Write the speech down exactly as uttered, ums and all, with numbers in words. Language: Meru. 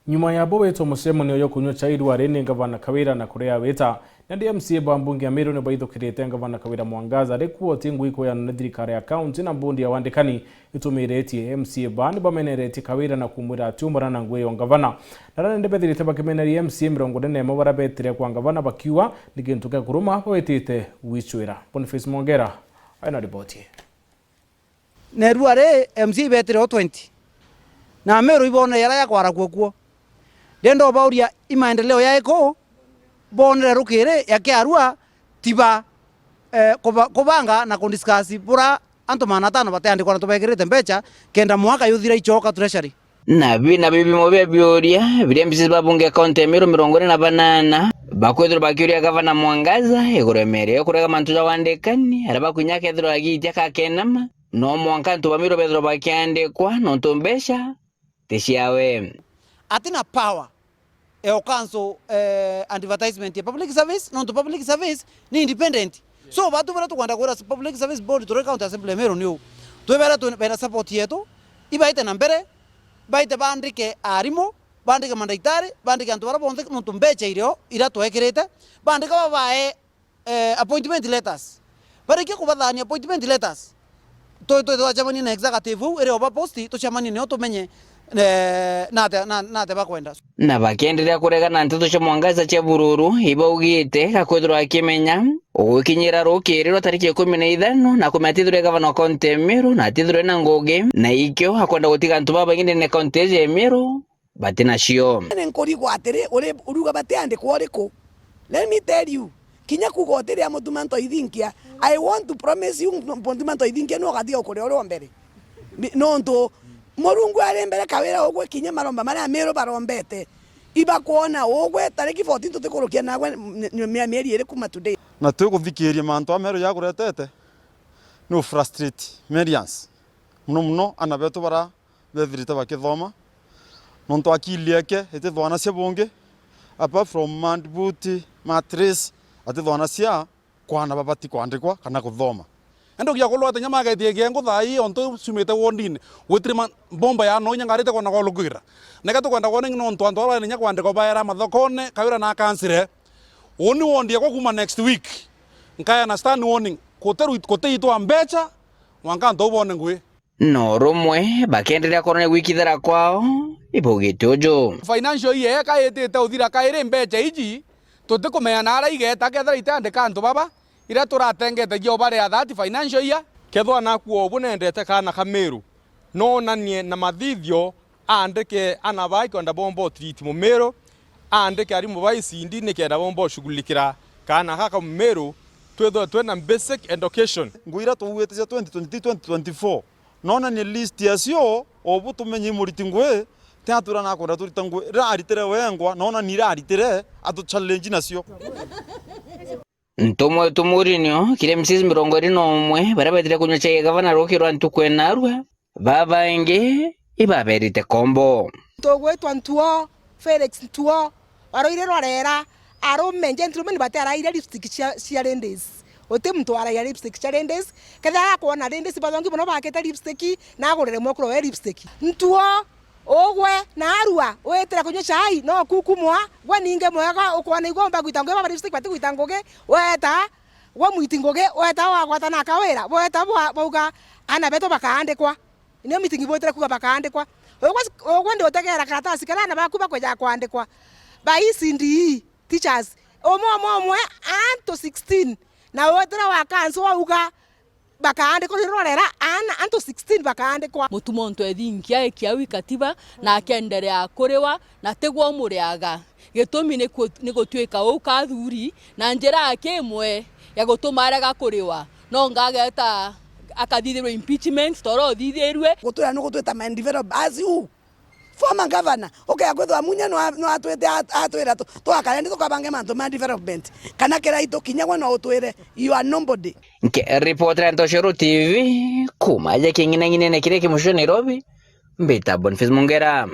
Nyuma ya bo witwa mucemanio yo kunywa chai Ruari ni Ngavana Kawira na kuria wita, nandi M C A ba mbunge ya Meru ni baithukirite Ngavana Kawira Mwangaza ari kuoti ngui kuyana ni thirikari ya kaunti na mbondi ya wandikani itumiritie. M C A ba ni bameneretie Kawira na kumwira atiumbarana na ngui ya ngavana. Na aria nandi bethirite bakimeneria M C A mirongo ine na imwe baria betire kwa ngavana bakiuga ni gintu gia kuruma bawitite gwicwira. Boniface Mwongera aina riboti ii. Neru ari M C A ibetire o twenty. Na Meru ibonere yara ya kwarakua kuo. Ndenda ubauria i maendeleo yaiku bonere rukiri ya kiarua tiba, eh, kuba-, kubanga na kudiscuss bura antu magana atano bateandikwa na tubekirite mbecha kenda mwaka yuthira icoka treasury. Na bina bibimo bia biuria biria M C As ba bunge ya kaunti ya Meru mirongo ine na banana bakwithirwa bakiuria gavana Mwangaza iguru ya miario ya kurega mantu ja wandikani aria bakunya akethirwa agiitia kakenama. No mwanka antu ba Meru bethirwa bakiandikwa nontu mbecha ti ciawe. Atina power ya ucancel, eh, advertisement ya public service, nontu public service ni independent. So, batu baria tukwenda kwira Public Service Board turi County Assembly ya Meru ni uu. Twibera twi-, bena support yetu, ibaite na mbere, baite baandike arimu, baandike mandaitari, baandike antu baria bonthe, nontu mbecha irio iria twekirite, baandika babae eh, appointment letters. Barikia kubathania appointment letters, twi-, twi-, twacemania na executive uu iri oba post, tucemanie nio tumenye, eh, nate, na-, nate bakwenda. Na bakienderea kuregana na nteto cia Mwangaza cia bururu, ibaugite gakwithirwa akimenya ugukinyira rukiri rwa tariki ikumi na ithano na kumenya atithirwe gavana wa kaunti ya Meru na atithirwe na ngugi, na ikio akwenda gutiga antu babaingi ndene kaunti ya Meru bati nacio. Ni nkurigwa atiri, uri-, uruga batiandikwa uriku? Let me tell you, kinya kuuga utiri a Mutuma Ntoithinkia, I want to promise you, Mutuma Ntoithinkia ni ugathiga ukuria uria o mbere. Ni-, nontu Murungu ari mbere, Kawira ugwe kinya maromba maria Amiru barombete, ibakwona ugwe tariki fourteen tutikurukia nagwe m-, m-, mia-, mieri iri kuma today. Na twikuthikiria mantu a Meru jakuretete, ni u frustrate Merians. Muno muno ana betu bara bethirite bakithoma, nontu akili yake itithwanacia bungi, apart from mad boot, matress, atithwanacia kwana babati kwandikwa kana kuthoma. Endo gia kulwa tenya magetie kiengo thaa ii ontu ciumite wondine, gwitire ma-, bomba ya no inya ngarite kwona kwa lukwira. Neka tukwenda warning nontu antu bara bari inya kwandikwa baera mathokone, Kawira na kansire. Uni wondi yakwa kuma next week. Nkaya na stern warning, kutiru-, kutiitwa mbecha, mwanka antu au bone ngui. No rumwe bakienderea kwonania gwikithira kwao, ibaugite uju. Financial year eka itite uthira kairi mbecha iji, tutikumenya naria igeta kethira itiandika antu baba, iria turatengete gio baria that financial year. Kethwa naku o bunendete kaana ka Miru, noonanie na mathithio aandike ana baa ikwenda bomba o treat Mumiru, aandike arimu baa icindi nikenda bomba ushughulikira kaana gaka Mumiru, twithwe twina basic education. Ngui iria twauite cia twenty twenty-three, twenty twenty-four, noonanie list yacio, obu tumenye i muriti ngui, ti atwira nakwenda turita ngui, riria aritire wengwa, noonanie iria aritire, atu challenge nacio. Ntumwa tumuri nio kiri M Cs mirongo iri na umwe baria betire kunywa chai ya gavana ruki rwa ntuku enarua, babaingi ibaberite kombo. Tugwitwa Ntuo, Felix Ntuo, waroire rwarera, arume, gentlemen, batiaraire lipstick cia, cia ladies. Uti muntu waraira lipstick cia ladies. Kethira akwona ladies bathongi mono bakite lipstick, na agurire mwekuru we lipstick. Ntuo, ugwe, na arua, witire kunywa chai, no kukumwa, gwe ningi mwega, ukwona igwe umba gwita ngugi, baba lipstick batigwita ngugi, weta, gwe mwiti ngugi, weta wagwata na Kawira, weta bwa-, bauga, ana betu bakaandikwa. Nio meeting bwitire kuuga bakaandikwa. Ugwe, ugwe ndi utegeera karatasi karia aana baku bakwija kwandikwa. Ba E C D E teachers. Umwe, umwe, umwe, antu sixteen. Na witire wa council wauga bakaandikwa, riu urorera aana, antu sixteen bakaandikwa. Mutuma Ntoithinkia aikia au ikatiba na akenderea kuriwa, na tigwe umuriaga. Gitumi ni ku-, ni gutuika uu kathuri na njira ya kimwe ya gutuma arega kuriwa. No ngageta akathithirwa impeachment, toro uthithirwe. Gutwira ni gutwita man develop as who? Former governor, ukea kwithwa Munya no a-, no atwite at-, atwira tu-, twakare ndi tukabange mantu ma development. Kana Kiraitu kinya gwe no utwire, you are nobody. Nke report ya Ntoshoro T V, kuma aja king'inang'inene kiria kimucio Nairobi, mbita Boniface Mungera.